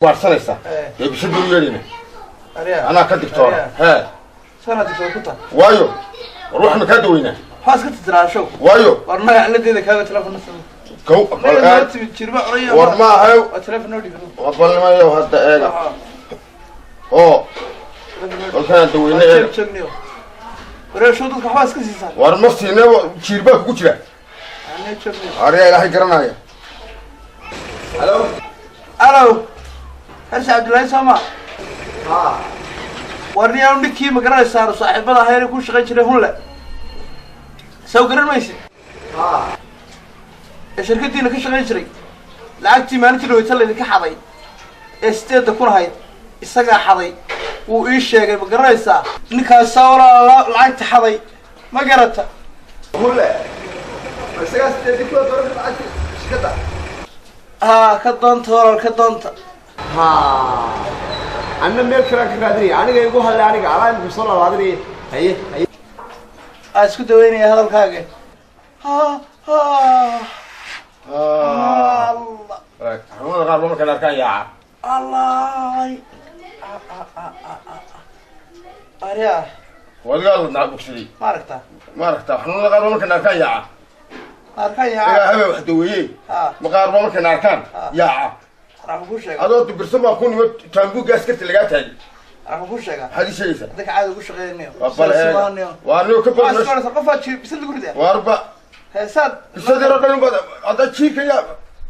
Waarsanaysaa. Eh. Dee bisad buu yeedhina. Aryaa. Anaa ka digtoona. Aryaa. Hee. Sanaa digtoor ku tahay. Waayo, war waxnu kaa daweynaa. Maxaa iska titiraashow? Waayo. War magac ladeeda kaaga telefoon nasoo. Kow bal Magac eeg. timid jirba oraya. War ma ahay. Waa telefoon noo dhiib. Balnimayo hadda eega oo kolkaan daweyne eega. Joogniyo. Wareer show dadka waxbaa iska siisaa. War ma siine, jiir baa kugu jira. Anaa joogniyo. Aryaa ilaahay garanaya. Halo. Alo. Hersi Cabdullaahi sooma? Ha. War niyaanu ninkii ma garanaysaa saaxiibada ahayn ku shaqayn jiray Hunle. Saw garan maysid? Ha. Ee shirkadiina ka shaqayn jiray. Lacagtii maalintii dhaweyta laydinka xaday. Ee 8,000 ahayd. Isagaa xaday. Wuu ii sheegay, ma garanaysaa? Ninkaasaa walaa lacagta xaday. Ma garata? Hule. Isagaa sideedii kuna dooran lacagta shirkadda. Haa, ka doonta walaal, ka doonta. Ha. Anna meel kale ka raadinaya. Aniga igu hadlay aniga alaa imika soo laalaadinaya. Haye, haye. Aa isku daweynaya hadalkaaga. Ha ha. Allah. Xanuunada qaar ba markaan arkaan yaaca. Allah. Aryaa. Wadigaa la bogsaday. Ma aragtaa? Ma aragtaa, xanuunada qaar ba markaan arkaan yaaca. Arkaan yaa. Ilaahay baa wax daweeyey. Ha. Ma qaar ba markaan arkaan yaaca. Waxaan kuu sheegaa. Adoo dubirsan baa ku nimid taambuugga askarta lagaa taagay. Waxaan kuu sheegaa. Maxaad ii sheegaysaa? Dadka caadi ugu shaqeynaynayo. Waa bal eega. Waa niyo ka Waa bad. iska odhanaysaa, qofaa jiir bisad lagu ridaa. Waarba. Heesaad. Bisad yaro dhan baad hadda jiirka yaa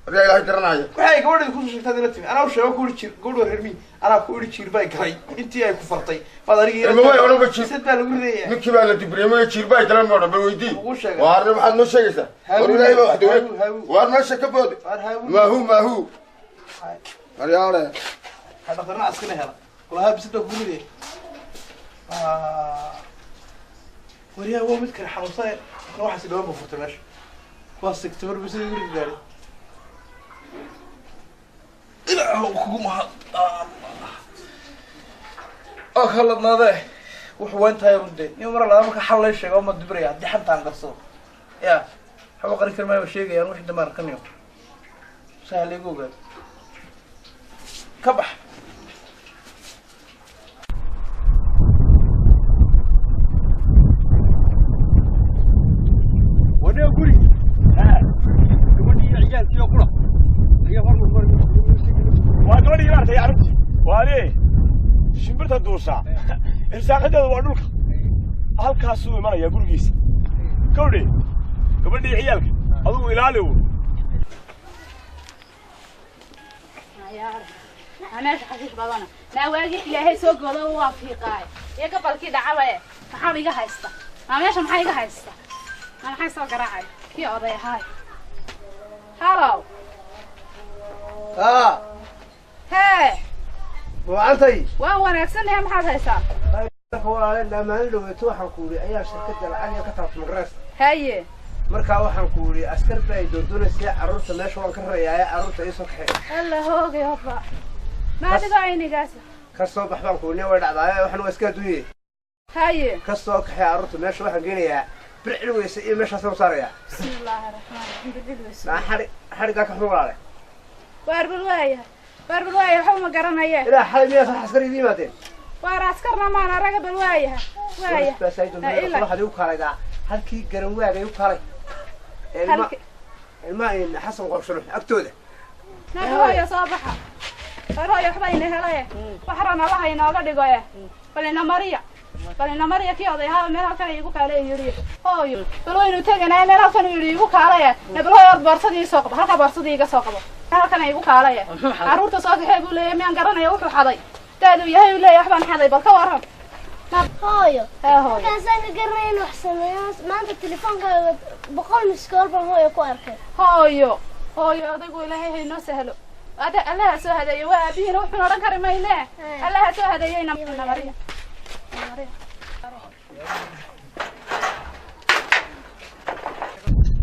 aryaa ilaahay garanaya. Waxay gabadheeda kusoo sheegtay ila timi. Anaa u sheego ku iri jiir, gabadhu waa reer miyi. Anaa ku iri jiir baa galay. Intii ay ku fartay. Baad aniga Ilma way odhan ba jiir. Bisad baa lagu ridaya. Ninkii baa la dibriyay, jiir baa galan ma odhan, bal weydii. Ugu sheegay. Waar maxaad noo sheegaysaa? War ilaahay baa wax daweey. Hawu, hawu. Waar meesha ka boode. Waar hawu. Maahu maahu. Aryaale. Ha dhaqtarna askana hela. Kulaha bisad baa kugu ridaya. Waryaa waa mid kale xanuunsan. Kan waxaas dhawaan buu furtay meesha. Waa sigtay mar bisad igu ridi gaadhay. Ilaahu kugu mahad. Oo kala ladnaadee. Wuxuu waa intaa runde. Nin mar labaad marka xal lay sheego ma dibraya haddii xantaan qarsado. Ya. Waxba qarin kari maayo, sheegayaan wixii dambe arkanayo. Sahal igu ogaado. Ka bax. Wadee gurigi gabadhii iyo ciyaalkii oo qura ayaa hormar mar. Waa gabadhii maartay carruurtii waale shimbirta duushaa irsaaqadeeda waa dhulka halkaasuu imanayaa gurigiisa gabadhi gabadhii ciyaalka adigu ilaali uun. Meesha xashiish badana maa waagii ilaahay soo goodo waa fiiqaay iyo gabalkii dhacaba e maxaa iga haysta maa meesha maxaa iga haysta maa maxay soo garaacay kii oday ahaay. Halow. Haa. Hee. Wacantay. Waan wanaagsannahay, maxaad haysaa? Walaale, maalin dhaweeto waxaan ku yidhi ayaa shirkadda lacag ka taabtay magaras. Haye. Markaa waxaan ku yidhi askar baa ay doondoonaysa carruurta meesha waan ka rarayaaye carruurta ii soo kaxeey. Alla hoogay hobba ma adigo aynigaas ka soo bax baan ku yidhi way dhacdaaye waxaan waa iska adduunye. Haye. Ka soo kaxee carruurta meesha waxaan geynayaa bir cilweysa iyo meeshaasaan saarayaa. Bismillaahi raxmaani raxiim, bir cilweysa. Maa xadhi xadhigaa ka xun walaale. Waar bal waayahay, waar bal waayahay, waxba ma garanaye. Ilaa xalay miyaa sax askar idiin yimaadeen? Waar askarna maan araga, bal waayahay waaya. Waxaad igu kaalaydaa halkii garan waagay u kaalay ilma ilma Xasan Qoobsano agtooda. Nahooyo soo baxa, warhooyo waxba ina helaye waxran allaha inooga dhigo e bal ina mariya, bal ina mariya kii oday ahaaba meel halkan iigu kaale yidhi hooyo bal waynu teganaya meel halkan uu yidhi iigu kaalaye na bal hooyo or boorsadii soo qabo, halkaa boorsadii iga soo qabo, halkan iigu kaalaye carruurta soo kaxee buu leeyahay. Miyaan garanaya wuxuu xaday daaduu yahay uu leeyahay waxbaan xaday, bal ka waran. Hooyo. Hee hooyo. Markaasaan ka garanay in wax sameeyo maanta telefoonkaaga 100 missed call baan hooyo ku arkay. Hooyo hooyo odaygu ilaahay ha inoo sahlo ada allaha soo hadeeyo waa aabihiina wuxuuna odhan kari mayne allaha soo hadeeyo ina mariya.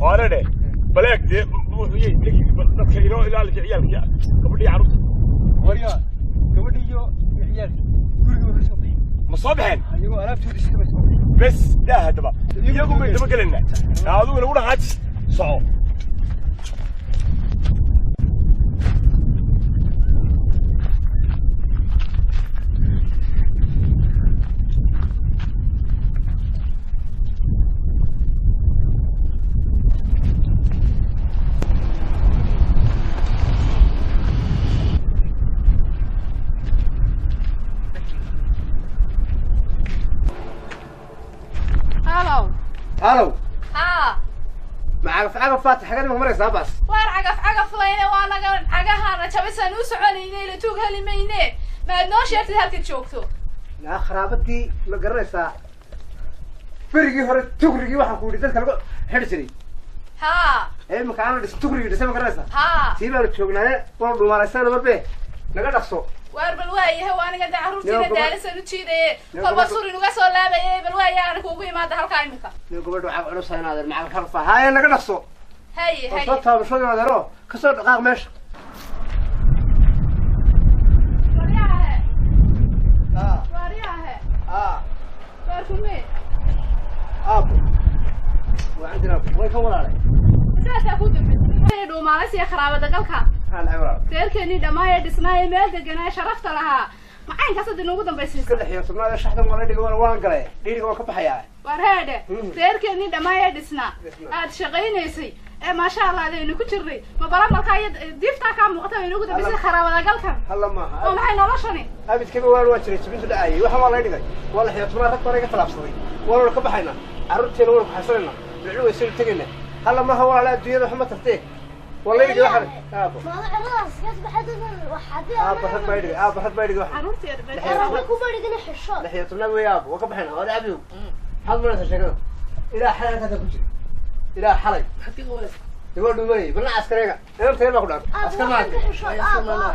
Waare baleeg dee wuxuu yahay dadka inoo ilaali ciyaalkii gabadhii carruurta. Waryaa gabadhii iyo ciyaalkii guriga way ka soo baxeen. Ma soo baxeen? Ayagoo alaabtoodii iska bay soo baxeen. Bes daa haddaba iyagu bay daba gelaynaa, adigu nagu dhaqaaji soco. Halow. Haa. Ma cagaf cagaf faatix xagad ma maraysaa baas? Waar cagaf cagaf leyne waa naga cagahaana jabisaan u soconaynay la tuug heli mayne. Maad noo sheegtid halkaad joogto. Laa kharaabadii ma garanaysaa. Berigii hore tugrigii waxaan ku yidhi dadka lagu xidhi jiray. Haa. Ee imika aan dhis tugrigii dhisay ma garanaysaa? Haa. Sii baanu joognaaye waan dhuumaalaysana marbe naga dhaqso. Waar bal waayahay waa aniga dee carruurtiina daalisan u jiidaye kolba sur inuga soo laabaye bal waayahay aniga ugu imaada halkaa imika. Nin gabadhu cag culus ha inaadeer macag xarfa haye naga dhaqso. Haye haye. Soo taabashada inaadeero ka soo dhaqaaq meesha. Waryahe. Haa. Waryahe. Haa. Waar kumee? Aabo. Waa candina way ka walaalay. Saasaa ku dambeysay dhuumaalaysiya kharaabada galka. Maxaa dhacay walaal? Reerkeenii dhammaayee dhisnaayee meel deganaa sharafta lahaa macaynkaas hadda inoogu dambaysiisa. Iska lix iyo tobnaad ee shaxdan waa la dhigay waan galay dhiiriga waan ka baxayaa. Waar heedhe reerkeenii dhammaayee dhisnaa aad shaqaynaysay ee maasha allah adaynu ku jirnay ma balambalkaa iyo diiftaa kaa muuqata bay inoogu dambaysay kharaabada galkan. Halla maaha. Oo maxay noloshani? Abidkaba waan waa jiray jibintu dhacayay waxaan waa la dhigay waa lix iyo tobnaad rag baan iga talaabsaday waanuna ka baxaynaa carruurteena waanu kuxaysanaynaa luclu waysaynu tegaynaa. Halla maaha walaala adduunyada wax ma tartee. والله يدي واحد. آبا. ما خلاص كسب حد واحد. آبا حد ما يدري آبا حد ما يدري واحد. عرفتي أنا كبر يدنا حشات. لحية طلاب ويا آبا وكبحنا هذا أبيو. حد ما نسى شكله. إلى حلقة هذا كل شيء. إلى حلقة. حتى قولت. تقول دمري بلنا عسكرية. أنا بتكلم أقول لك. عسكر ما عندي. آبا.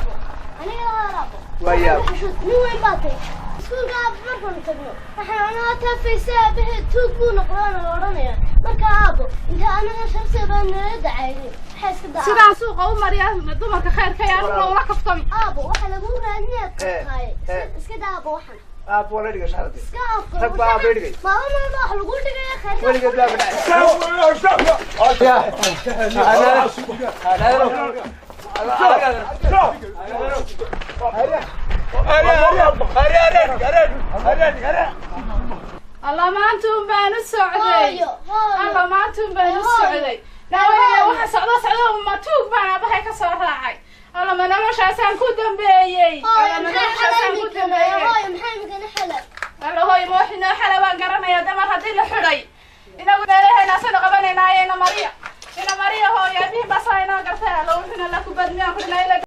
أنا يا آبا. ويا. حشوت نوين باطي. iskuulka aabo markaanu tagno waxaan anaa taafaysa aabaheed tuug buu noqdaan la odhanaya. Marka aabo inta anaga sharsi baan nala dacaynin waxaa iska daa sidaan suuqa u mariya dumarka khayrka yaa anuguna ula kaftami. Aabo waxa lagu raadinayaa tahay iska daa aabo waxan. Aabo waa la dhigay shaxdii. Iska aabo. Rag baa aabo dhigay. Maalin walba wax lagu dhigaya khayrka. Weligeed baa dhacay. Allah maantuun baan u socday. Allah maantuun baan u socday. Waxa socdo socdo ma tuug baan aabahay ka soo raacay. Allah ma noloshaasaan ku dambeeyey. Allah ma noloshaasaan ku dambeeyey. Hooyo maxay imikana xalay? Allah hooyo ma wax inoo xalay waan garanayaa damar haddii la xidhay. Inagu meelaheena asanu qabanaynaaye ina Mariya. Ina Mariya hooyo aabihii baasaa inoo gartay. Allah wuxuuna la kubad miyaan ku dhinay.